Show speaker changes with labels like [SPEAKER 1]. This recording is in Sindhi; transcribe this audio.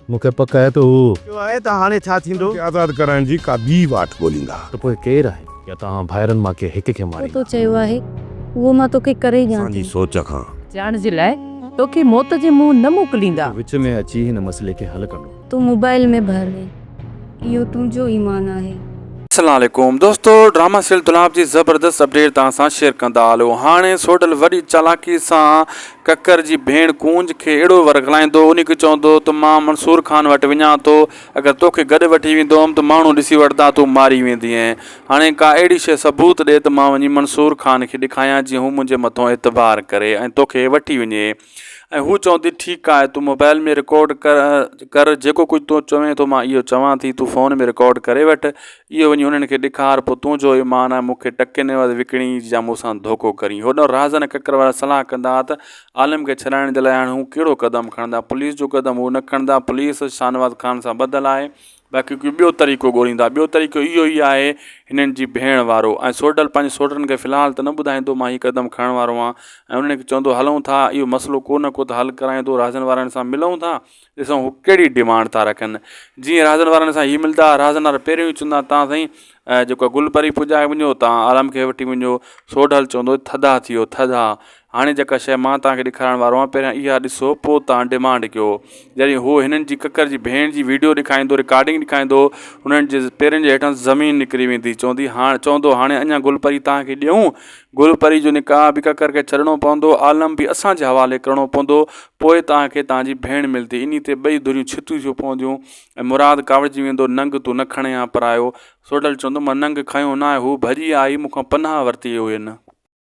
[SPEAKER 1] مون کي پڪ آهي ته هو.
[SPEAKER 2] چيو آهي ته هاڻي ڇا ٿيندو؟
[SPEAKER 3] کي آزاد ڪرائڻ جي ڪا ٻي واٽ ڳوليندا.
[SPEAKER 1] ته پوء ڪير آهي؟ يا توهان ڀائرن مان ڪنهن هڪ کي
[SPEAKER 4] تو
[SPEAKER 1] ماريندا.
[SPEAKER 4] چيو آهي، اهو مان توکي ڪري ڏيان
[SPEAKER 5] اسان جي
[SPEAKER 4] ٿي.
[SPEAKER 5] سوچ کان.
[SPEAKER 6] جان جي لاء توکي موت جي منهن نه موڪليندا.
[SPEAKER 1] وچ ۾ اچي هن مسئلي کي حل ڪندو.
[SPEAKER 4] تون موبائل ۾ ڀر وي، اهو تنهنجو ايمان آهي.
[SPEAKER 7] السلام عليڪم دوستو ڊراما سيريل دولاب جي زبردست اپڊيٽ توهان سان شيئر ڪندا هلو هاڻي سوڍل وڏي چالاڪي سان ڪڪر جي ڀيڻ ڪونج کي اهڙو ورغلائيندو انهي کي چوندو ته مان منصور خان وٽ وڃان ٿو اگر توکي گڏ وٺي ويندو هوم ته ماڻهو ڏسي وٺندا تون ماري ويندينء هاڻي ڪا اهڙي شيء ثبوت ڏي ته مان وڃي منصور خان کي ڏيکايان جيئن هو منهنجي مٿو اعتبار ڪري ۽ توکي وٺي وڃي ۽ هو چوندي ٺيڪ آهي تون موبائل ۾ رڪارڊ ڪر ڪر جيڪو ڪجهه تون چوين ٿو مان اهو چوان ٿي تون فون ۾ رڪارڊ ڪري وٺ اهو وڃي انهن کي ڏيکار پوء تنهنجو ايمان آهي مون کي ٽڪين عيوض وڪڻي يا مون سان ڌوڪو ڪرين هوڏانهن رازن ڪڪر وارا صلاح ڪندا ته عالم کي ڇڏائڻ جي لاء هاڻي هو ڪهڙو قدم کڻندا پوليس جو قدم هو نه کڻندا پوليس شاهنواز خان سان ٻڌل آهي باقي ڪو ٻيو طريقو ڳوليندا. ٻيو طريقو اهو ئي آهي هنن جي ڀيڻ وارو ۽ سوڍل پنهنجي سوٽن کي في الحال ته نه ٻڌائيندو مان هي قدم کڻڻ وارو آهيان ۽ انهن کي چوندو هلون ٿا اهو مسئلو ڪو نه ڪو ته حل ڪرائيندو راجن وارن سان ملون ٿا ڏسون هو ڪهڙي ڊمانڊ ٿا رکن جيئن راجن وارن سان هي ملدا راجن وارا پهريون ئي چوندا تان سائين جيڪو گل پري پڄائي وڃو تان عالم کي وٺي وڃو سوڍل چوندو ٿڌا ٿيو ٿڌا هاڻي جيڪا شيء مان توهان کي ڏيکارڻ وارو آهيان پهريان اها ڏسو پوء توهان ڊمانڊ ڪيو. جڏهن هو هنن جي ڪڪر جي ڀيڻ جي ويڊيو ڏيکاريندو رڪارڊنگ ڏيکاريندو هنن جي پيرن جي هيٺان زمين نڪري ويندي چوندي هاڻ چوندو هاڻي اڃا گل پري توهان کي ڏيون گل پري جو نڪاح به ڪڪر کي ڇڏڻو پوندو عالم به اسان جي حوالي ڪرڻو پوندو پوء توهان کي توهان جي ڀيڻ ملندي انهي تي ٻئي ڌريون ڇتيون ٿيون پونديون ۽ مراد ڪاوڙجي ويندو ننگ تون نه کڻين ها پرايو سوڍل چوندو مان ننگ کنيو ناهي هو ڀڄي آئي مون کان پناهه ورتي هئي هن.